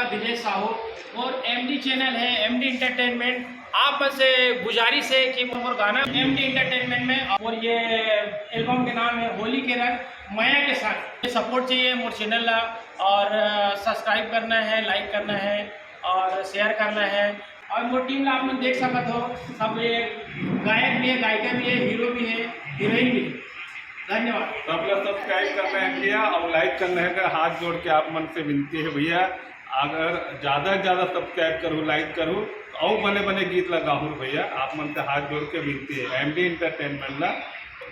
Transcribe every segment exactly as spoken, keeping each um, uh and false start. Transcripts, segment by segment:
दिनेश साहू और MD channel है, MD entertainment. आप मन से गुजारिश है कि मोर गाना एमडी एंटरटेनमेंट में, और ये एल्बम के नाम है होली के रंग मया के साथ। सपोर्ट चाहिए मोर चैनल ला, और सब्सक्राइब करना है, लाइक करना है और शेयर करना है। और मोर टीम ला आप मन देख सकत हो, सब ये गायक भी है, गायिका भी है, हीरो भी है, हीरोइन भी है। धन्यवाद। सब लोग सब्सक्राइब करना है भैया और लाइक करना है, हाथ जोड़ के आप मन से विनती है भैया। अगर ज़्यादा से ज़्यादा सब्सक्राइब करूँ, लाइक करूँ, तो और बने बने गीत ला गाहूँ भैया। आप मन से हाथ जोड़ के विनती है, एमडी एंटरटेनमेंट ला,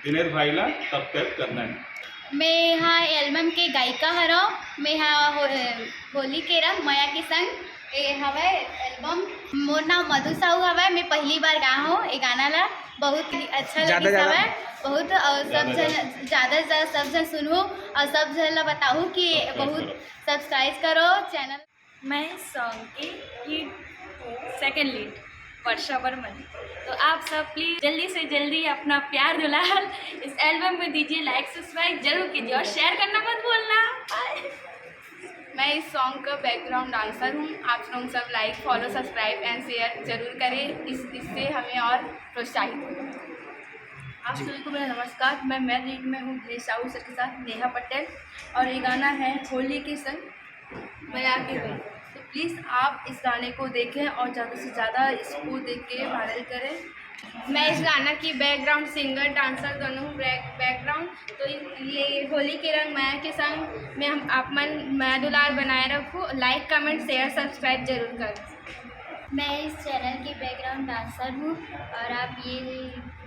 दिनेश भाई ला सब्सक्राइब करना है। मैं हा एल्बम के गायिका हरव। मैं हा हो-, होली के रंग मया के संग ए हवय एल्बम। मोर नाम मधु साहू हवय। मैं पहली बार गा हूँ ए गाना ला। बहुत ही अच्छा लगिस हवय, बहुत। और सब झन, ज़्यादा से ज़्यादा सब झन सुनहू और सब झन ला बताहू कि बहुत सब्सक्राइब करो चैनल। मैं सॉन्ग के लीड, सेकंड लीड, वर्षा बर्मन। तो आप सब प्लीज जल्दी से जल्दी अपना प्यार दुलार इस एल्बम में दीजिए, लाइक सब्सक्राइब जरूर कीजिए और शेयर करना मत भूलना। बाय। मैं इस सॉन्ग का बैकग्राउंड डांसर हूँ। आप लोग सब लाइक, फॉलो, सब्सक्राइब एंड शेयर जरूर करें। इस इससे हमें और प्रोत्साहित होगा। आप सभी को मेरा नमस्कार। मैं मेन लीड में हूँ दिनेश साहू सर के साथ, नेहा पटेल, और ये गाना है होली के संग मया के संग। तो प्लीज आप इस गाने को देखें और ज़्यादा से ज़्यादा इसको देख के वायरल करें। मैं इस गाना की बैकग्राउंड सिंगर, डांसर दोनों हूँ। बैकग्राउंड तो ये होली के रंग मया के संग में हम आप मन मया दुलार बनाए रखो। लाइक, कमेंट, शेयर, सब्सक्राइब जरूर करें। मैं इस चैनल की बैकग्राउंड डांसर हूँ और आप ये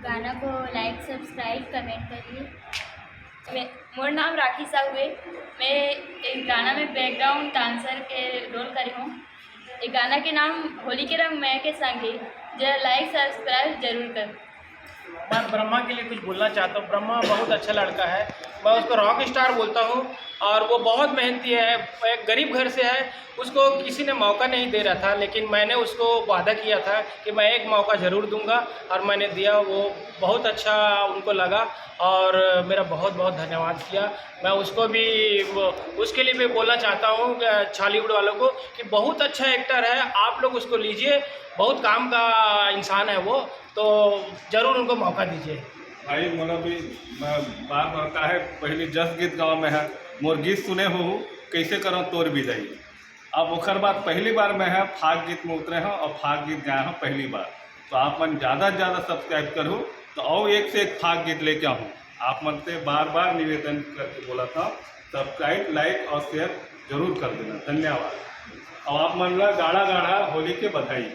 गाना को लाइक, सब्सक्राइब, कमेंट करिए। मैं, मोर नाम राखी साहू है। मैं एक गाना में बैकग्राउंड डांसर के रोल करे हूँ। ये गाना के नाम होली के रंग मया के संग है। जरा लाइक, सब्सक्राइब जरूर कर। मैं ब्रह्मा के लिए कुछ बोलना चाहता हूँ। ब्रह्मा बहुत अच्छा लड़का है, मैं उसको रॉक स्टार बोलता हूँ। और वो बहुत मेहनती है, एक गरीब घर से है, उसको किसी ने मौका नहीं दे रहा था, लेकिन मैंने उसको वादा किया था कि मैं एक मौका ज़रूर दूंगा, और मैंने दिया। वो बहुत अच्छा उनको लगा और मेरा बहुत बहुत धन्यवाद किया। मैं उसको भी, वो, उसके लिए भी बोलना चाहता हूँ, अ, छॉलीवुड वालों को, कि बहुत अच्छा एक्टर है, आप लोग उसको लीजिए, बहुत काम का इंसान है वो, तो ज़रूर उनको मौका दीजिए। भाई, मोला भी, मैं बार बार कहा है, पहली जस गीत गाँव में है, मोर गीत सुने हो, कैसे करो तोर विदाई। अब ओकर बाद पहली बार मैं है फाग गीत में उतरे हूँ और फाग गीत गाए हूँ पहली बार। तो आप मन ज़्यादा से ज़्यादा सब्सक्राइब करो, तो और एक से एक फाग गीत लेके आऊँ। आप मन से बार बार निवेदन करके बोला था, सब्सक्राइब, लाइक और शेयर जरूर कर देना। धन्यवाद। और आप मन ला गाड़ा गाड़ा होली के बधाई।